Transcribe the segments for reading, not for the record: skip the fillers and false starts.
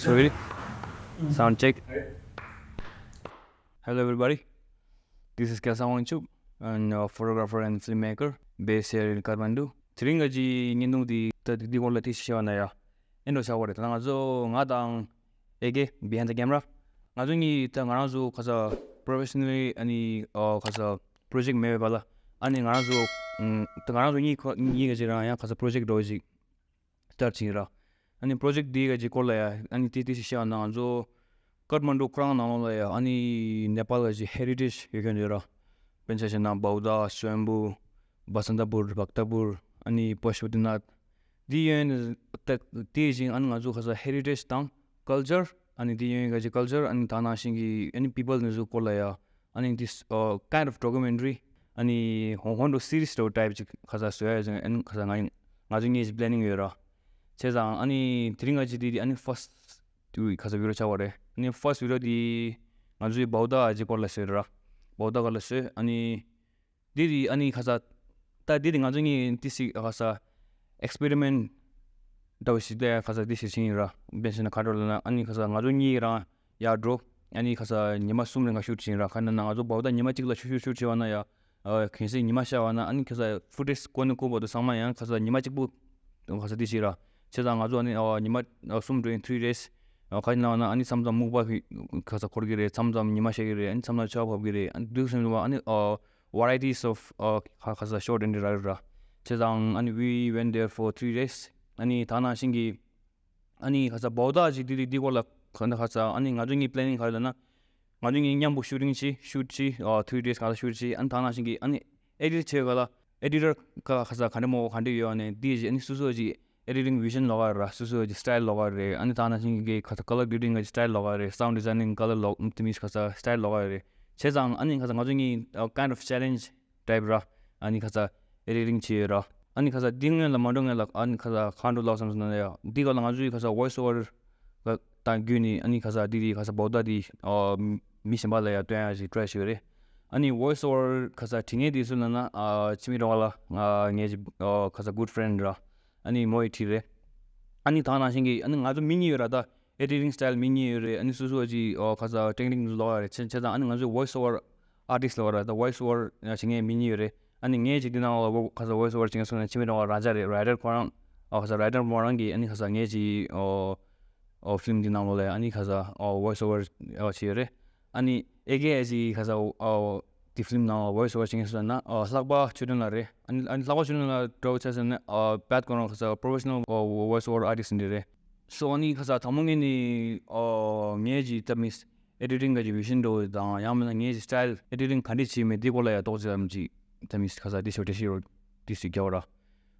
So ready? Sound check. Hello everybody. This is K4LSANG and a photographer and filmmaker based here in Kathmandu. Tringaji nginung di wala ti siya ya. Endo sa wala tanga zo ngadang ege behind the camera. Ngazungi ta ngarazu kasa professionally ani kasa project me bala. Ani ngarazu ta ngarazu ni gajira ya kasa project doji start chira. Ani project di gaji kola ya ani ti siya na zo Kathmandu krang na ya ani Nepal gaji heritage yagenjira. Pensation na Boudha, Swambhu, Basantapur, Bhaktapur, ani Pashupatinath. Diyen teaching an ngazu khasa heritage tang culture ani diyen gaji culture ani thana singi any people nizu kola ya ani this kind of documentary ani hondo series type khasa soya and khasa ngajing is planning era. Cheza ani tringaji di ani first tu khasa video chaware ani first video di ngaju Boudha aji kola sera Boudha kola se ani didi ani khasa ta didi ngajing tisi khasa experiment dawsi de khasa disi singira bensin khadola ani khasa ngajing ra ya drop ani khasa nima sumre nga shoot singira khana na ngaju Boudha nima chigla shoot chiwana ya khinsi nima shawana ani khasa footage kon ko bodo sama ya khasa nima chigbu khasa disira cheza ngaju ani nima sum doing 3 days khajna na ani samjam mukba khasa khorgire samjam nima shegire ani samna chawab gire ani dusemwa ani varieties of khasa short and ra cheza ani we went there for 3 days ani thana singi ani khasa Boudha ji di gola khana khasa ani ngajungi planning khalana ngajungi nyambu shooting shoot chi 3 days kala shoot chi ani thana singi ani edit chegala editor ka khasa khanemo khandi yo ani di ani susoji editing vision loga ra susoji style loga re ani thana singi khasa color grading style loga re sound designing color optimize khasa style loga re chezang ani khasa ngajungi kind of challenge type ra ani khasa editing chi ra ani khasa dingla madong la ani khasa khandu la samsna ya diga la ngaju khasa voice over ka tanguni ani khasa di khasa Boudha di mission bala ya tya ji try shire ani voice over khasa thinge di sunana chimi wala nge khasa good friend ra ani moi thire ani thana singi ani ngaju mini ra da editing style mini re ani susuji khasa technique lo re cheda ani ngaju voice over artist lo ra da voice over singe mini re ani nge ji dina khasa voice over chinga suna chimi raja re writer korang khasa writer morangi ani khasa nge ji film dina lo le ani khasa voice over chire ani ege ji khasa the film na voice over chinga suna slagba chudun re ani slagba chudun la draw chasana pat kono khasa professional voice over artist ndire so ani khasa thamungi ni nge ji tamis editing ga ji vision do da yamna nge ji style editing khandi chi me dikola ya to jamji tamis khasa disi gyawra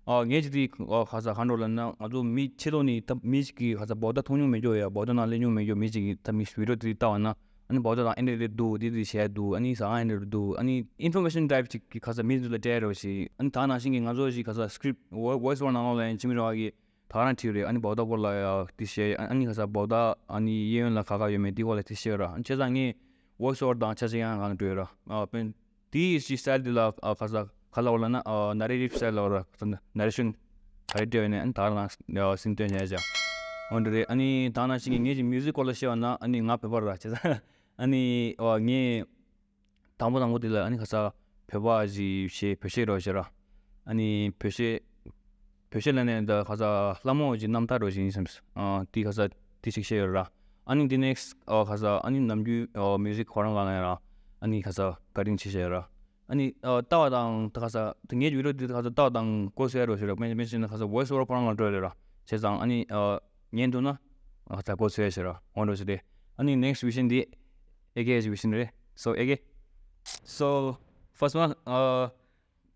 nge ji khasa khandolan na adu mi chiloni mi ki khasa Boudha thonyu me jo ya Boudha na lenyu me jo mi ji tamis video ti ta na ani Boudha da ende do di share do ani sa ende do ani information type ki khasa mi la dero si ani thana singi ngajo ji khasa script voice over na online chimi ro gi thana thire ani Boudha bola ya ti share ani khasa Boudha ani yen la khaga yeme di wala ti share ra an chezangi voice over da chajya ngang do ra pen di is style de la khasa khala wala na narrative style or narration idea ne an thana sinte nya ja ondre ani thana singi nge music wala share na ani nga paper ra cheza ani nge tambo dila ani khasa pheba ji she pheshe ro jara ani pheshe lane da khasa lamo ji namta ro ji sams ti khasa ti share ra ani the next khasa ani namju music khorang la ra ani khasa cutting chi share ra ani tawadang khasa nge video di khasa tawadang ko share ro share mention khasa voice over khorang la ro ra chezang ani nyen do na khasa ko share ra ondo de ani next vision di ege vision re so first one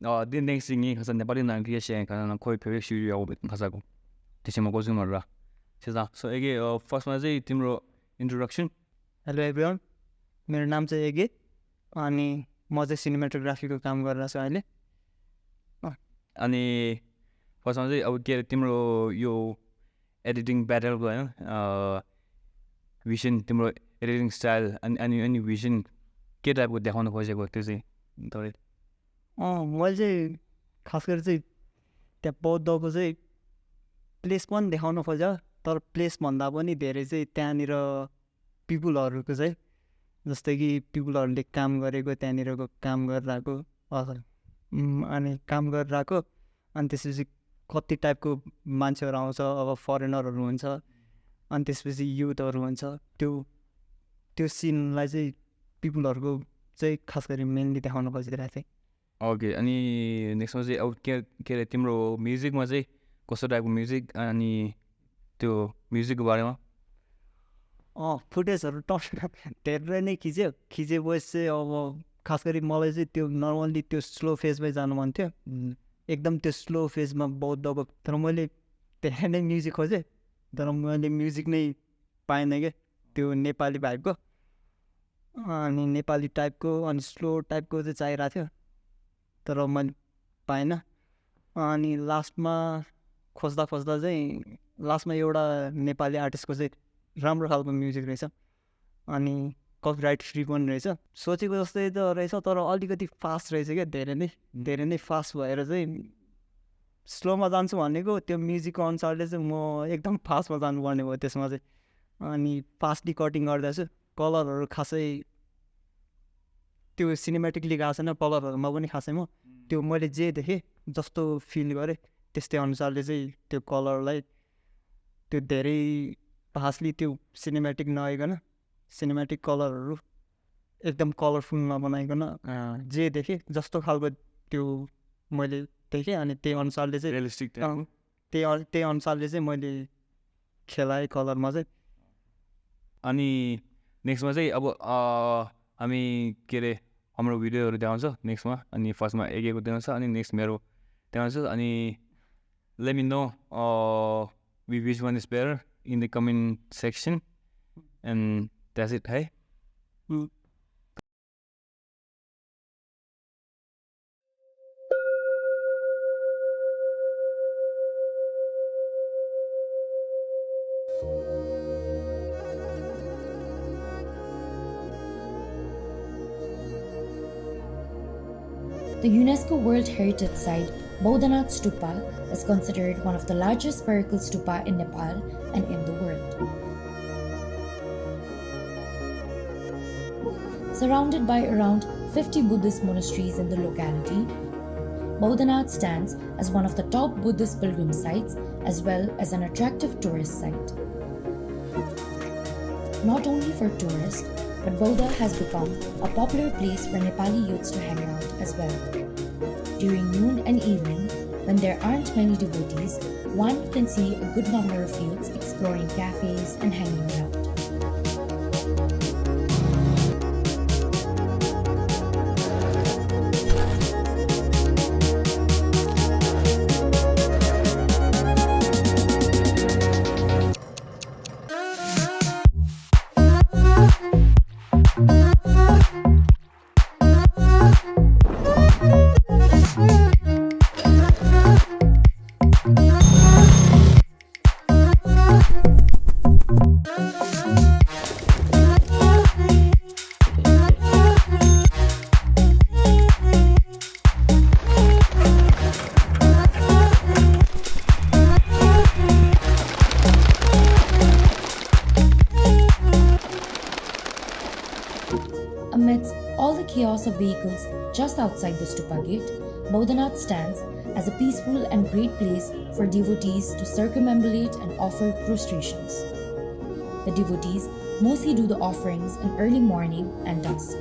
the next thing is Nepali na creation kana koi perfect shoot ya khasa ko tisima ko zuma ra cheza so ege first one is timro introduction. Hello everyone, मेरो नाम चाहिँ एगे अनि म चाहिँ cinematography को काम गरिरहेको छु अहिले अनि फर्स्ट मा चाहिँ अब के तिम्रो यो एडिटिङ प्याटर्न को हैन vision तिम्रो editing style अनि vision के टाइपको देखाउन खोजेको त्यो चाहिँ तपाईले मैले चाहिँ खास गरी चाहिँ त्यहाँ बौद्धको चाहिँ प्लेस पनि देखाउन खोज्यो तर प्लेस भन्दा पनि धेरै चाहिँ त्यहाँनिर पिपुलहरूको चाहिँ जस्तै कि पिपुलहरूले काम गरेको त्यहाँनिरको काम गरिरहेको अनि काम गरिरहेको अनि त्यसपछि कति टाइपको मान्छेहरू आउँछ अब फरेनरहरू हुन्छ अनि त्यसपछि युथहरू हुन्छ त्यो सिनलाई चाहिँ पिपुलहरूको चाहिँ खास गरी मेनली देखाउन खोजिरहेको थिएँ ओके अनि नेक्स्टमा चाहिँ अब के अरे तिम्रो म्युजिकमा चाहिँ कस्तो टाइपको म्युजिक अनि त्यो म्युजिकको बारेमा फुटेजहरू धेरै नै खिचेपछि चाहिँ अब खास गरी मलाई चाहिँ त्यो नर्मल्ली त्यो स्लो फेजमै जानु मन थियो एकदम त्यो स्लो फेजमा बौद्धको तर मैले धेरै नै म्युजिक खोजेँ तर मैले म्युजिक नै पाइनँ क्या त्यो नेपाली भाइबको अनि नेपाली टाइपको अनि स्लो टाइपको चाहिँ चाहिरहेको थियो तर मैले पाइनँ अनि लास्टमा खोज्दा चाहिँ लास्टमा एउटा नेपाली आर्टिस्टको चाहिँ राम्रो खालको म्युजिक रहेछ अनि कपिराइट फ्री पनि रहेछ सोचेको जस्तै त रहेछ तर अलिकति फास्ट रहेछ क्या धेरै नै फास्ट भएर चाहिँ स्लोमा जान्छु भनेको त्यो म्युजिकको अनुसारले चाहिँ म एकदम फास्टमा जानुपर्ने भयो त्यसमा चाहिँ अनि फास्टली कटिङ गर्दैछु कलरहरू खासै त्यो सिनेमेटिकली गएको छैन कलरहरूमा पनि खासै म त्यो मैले जे देखेँ जस्तो फिल गरेँ त्यस्तै अनुसारले चाहिँ त्यो कलरलाई त्यो धेरै फास्टली त्यो सिनेमेटिक नआइकन सिनेमेटिक कलरहरू एकदम कलरफुल नबनाइकन जे देखेँ जस्तो खालको त्यो मैले देखेँ अनि त्यही अनुसारले चाहिँ रियलिस्टिक त्यही अनुसारले चाहिँ मैले खेलाएँ कलरमा चाहिँ अनि नेक्स्टमा चाहिँ अब हामी के अरे हाम्रो भिडियोहरू देखाउँछ नेक्स्टमा अनि फर्स्टमा एकको देखाउँछ अनि नेक्स्ट मेरो देखाउँछु अनि let me know which one is better in the comment section and that's it. Hey. The UNESCO World Heritage Site Boudha Stupa is considered one of the largest spherical stupa in Nepal and in the world. Surrounded by around 50 Buddhist monasteries in the locality, Boudha stands as one of the top Buddhist pilgrim sites as well as an attractive tourist site. Not only for tourists, but Boudha has become a popular place for Nepali youths to hang out as well. During noon and evening, when there aren't many devotees, one can see a good number of youths exploring cafes and hanging around. Amidst all the chaos of vehicles just outside the stupa gate, Boudha stands as a peaceful and great place for devotees to circumambulate and offer prostrations. The devotees mostly do the offerings in early morning and dusk.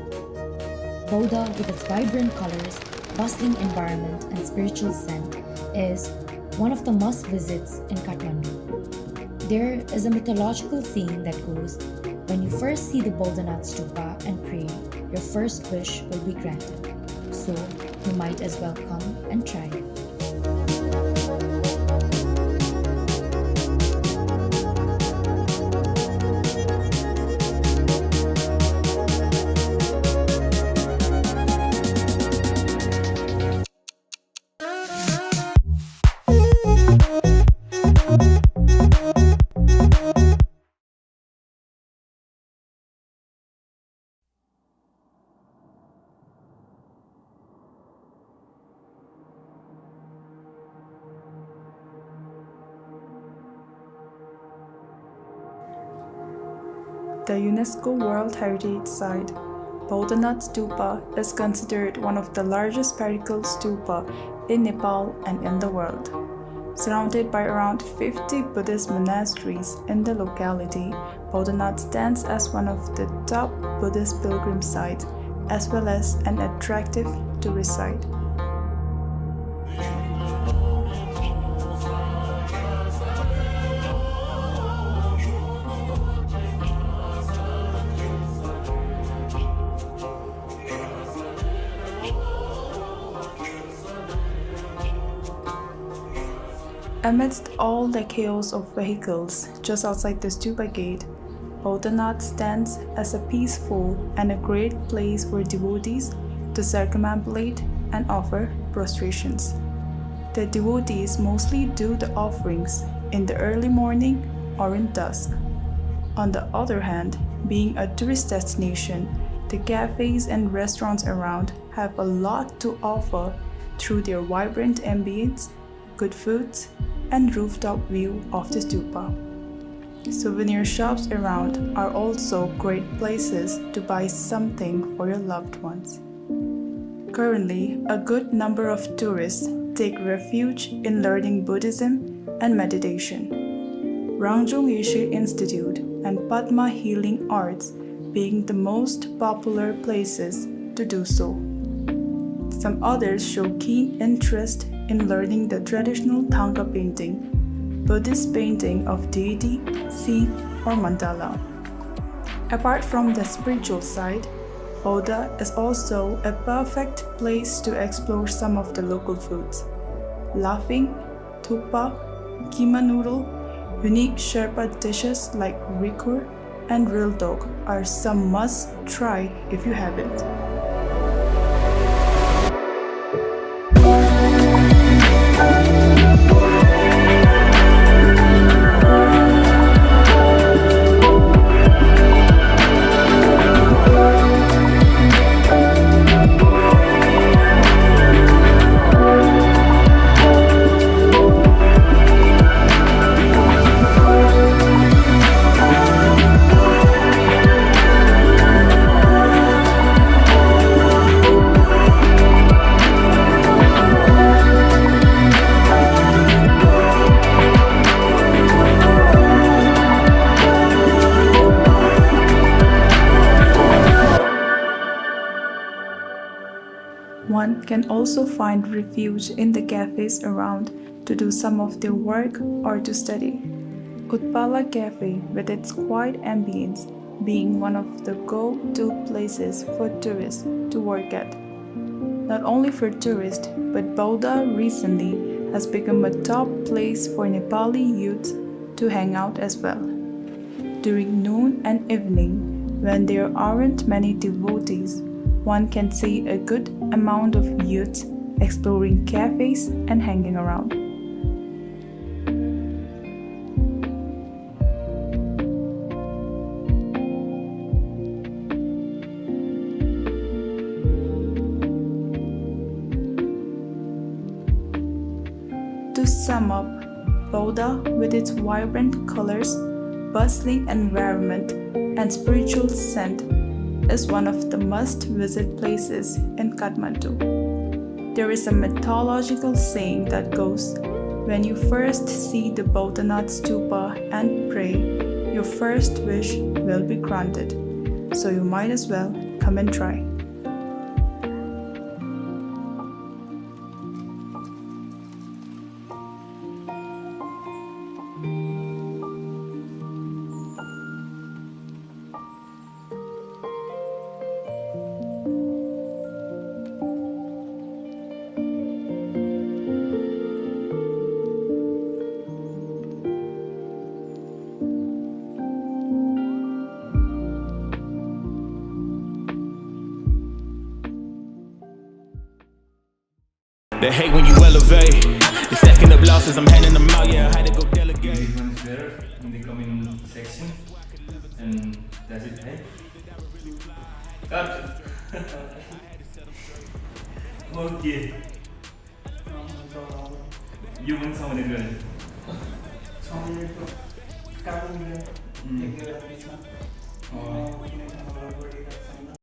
Boudha, with its vibrant colors, bustling environment and spiritual scent, is one of the must-visits in Kathmandu. There is a mythological saying that goes, when you first see the Boudha stupa and pray, your first wish will be granted. So, you might as well come and try. the UNESCO World Heritage Site, Boudha Stupa is considered one of the largest spherical stupa in Nepal and in the world. Surrounded by around 50 Buddhist monasteries in the locality, Boudha stands as one of the top Buddhist pilgrim sites as well as an attractive tourist site. Amidst all the chaos of vehicles just outside the stupa gate, Boudha stands as a peaceful and a great place for devotees to circumambulate and offer prostrations. The devotees mostly do the offerings in the early morning or in dusk. On the other hand, being a tourist destination, the cafes and restaurants around have a lot to offer through their vibrant ambience, good foods, and rooftop view of the stupa. Souvenir shops around are also great places to buy something for your loved ones. Currently, a good number of tourists take refuge in learning Buddhism and meditation. Rangjung Yeshe Institute and Padma Healing Arts being the most popular places to do so. Some others show keen interest in learning the traditional Thangka painting, Buddhist painting of deity, scene, or mandala. Apart from the spiritual side, Boudha is also a perfect place to explore some of the local foods. Laughing, thukpa, keema noodle, unique Sherpa dishes like rikur and real dog are some must try if you haven't. One can also find refuge in the cafes around to do some of their work or to study. Utpala Cafe, with its quiet ambience, being one of the go-to places for tourists to work at. Not only for tourists, but Boudha recently has become a top place for Nepali youth to hang out as well. During noon and evening, when there aren't many devotees, one can see a good amount of youths exploring cafes and hanging around. To sum up, Boudha, with its vibrant colors, bustling environment, and spiritual scent, is one of the must-visit places in Kathmandu. There is a mythological saying that goes, when you first see the Boudha stupa and pray, your first wish will be granted. So you might as well come and try. They hate when you elevate. You're stacking up losses, I'm handing them out, yeah, I had to go delegate. This one is better in the coming section. And that's it, hey? Cut! Okay. You want someone to do it?